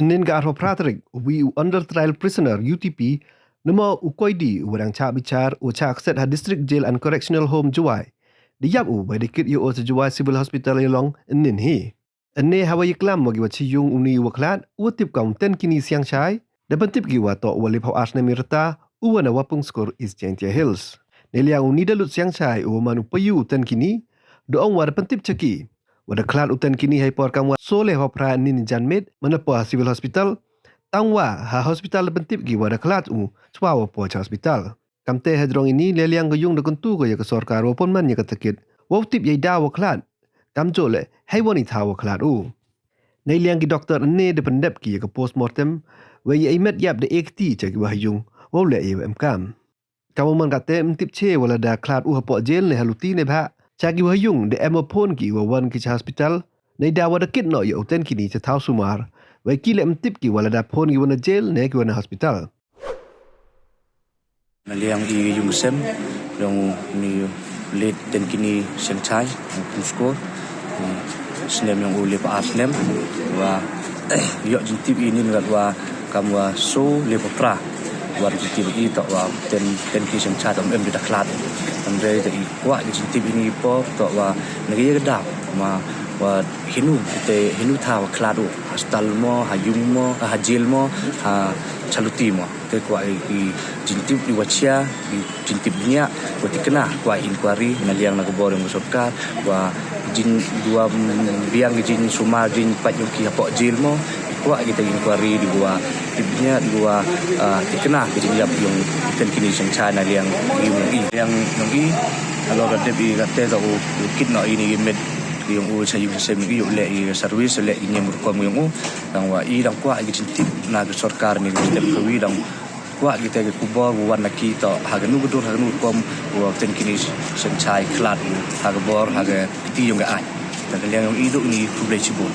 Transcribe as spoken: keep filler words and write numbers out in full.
Ynnin ka arphaw phra tarik, uwi u under trial prisoner, U T P, namo u koidi uwa dang chah bichar uwa chah kset ha District Jail and Correctional Home Jowai, da yap u wei da kit yoh o cha Jowai Civil Hospital yalong ynnin hi. Ynne hawa yaklam wa kiwa chi yung uni uwa khlad, uwa tip kam Tenkini Siangshai, da pyntip ki wa toh uwa le phaw ar snem i rta, uwa na Wapung Skur, East Jaintia Hills. Neiliang uni da lut Siangshai uwa man u payu u Tenkini, da ong wa da pyntip cha ki wa da khlad u Tenkini heipor kamwa soo le phaw phra ynnin i janmiet, man hapoh ha Civil Hospital. Tangwa ha hospital da pyntip ki wa da khlad u chwa wa poi cha hospital. Kamte hajrong ini, neiliang ka yung da kyntu ko ya ka sorkar wow pynman ya ka takit wow tip ya i daw wa khlad, kamjooh le heiwon i thaw wa khlad u. Neiliang ki doktor ynne da pyndep ki ya ka postmortem, wei ya i met yap da e kti cha kiwa ha yung wow leh ya wa emkaam. Kamwa man katte, ym tip che wa lada khlad u hapoh jail ne ha luti, neibhah cha kiwa ha yung da em wa phone ki wa wan ki cha hospital, neidaw wa da kit noh ya u Tenkini cha thaw sumaar, wei ki le ym tip ki wa lada phone ki wa na jail ne ki wa na hospital. Neiliang i yung sem yong uni u late Tenkini Siangshai, Wapung Skur, snem yong u le phaw ar snem, wa yoh jingtip i ynnin katwa kamwa soo le phaw phra. Wan jingtip i toh wa Ten, Tenkini Siangshai toh em da khlad. Hynre da i kwah ki jingtip ini i por toh wa na ka ya ka daw ma wa hinu te, hinu thaw wa khlad u, ha hospital mo, ha yung mo, ha jail mo, ha cha luti mo. Te kwah i jingtip iwa chia, i jingtip bniah wa tikna, kwah inquiry, neiliang na ka bor yong ka sorkar, wa jing, wa biang ki jingsumar jingpait yong ki hapoh jail mo, kwah kita inquiry, di wa tip bniah, di wa, ah, tikna ki jingyap yong Tenkini Siangshai neiliang i yung i. Neiliang yong i, halor ka dep i katte toh u, u kit noh ini i met yong u cha yung sem i, u leh i service, u leh i niam rukom yong u. Tangwa i dang kwah ki jingtip na ka sorkar ne ka step kawi, dang kwah kita ki khubor wa wan na ki toh ha kanu ka dur, ha kanu ka rukom wa Tenkini Siangshai khlad u ha ka bor, ha ka kti yong ka aiñ. Tang neiliang yong i du ini, khublei chibun.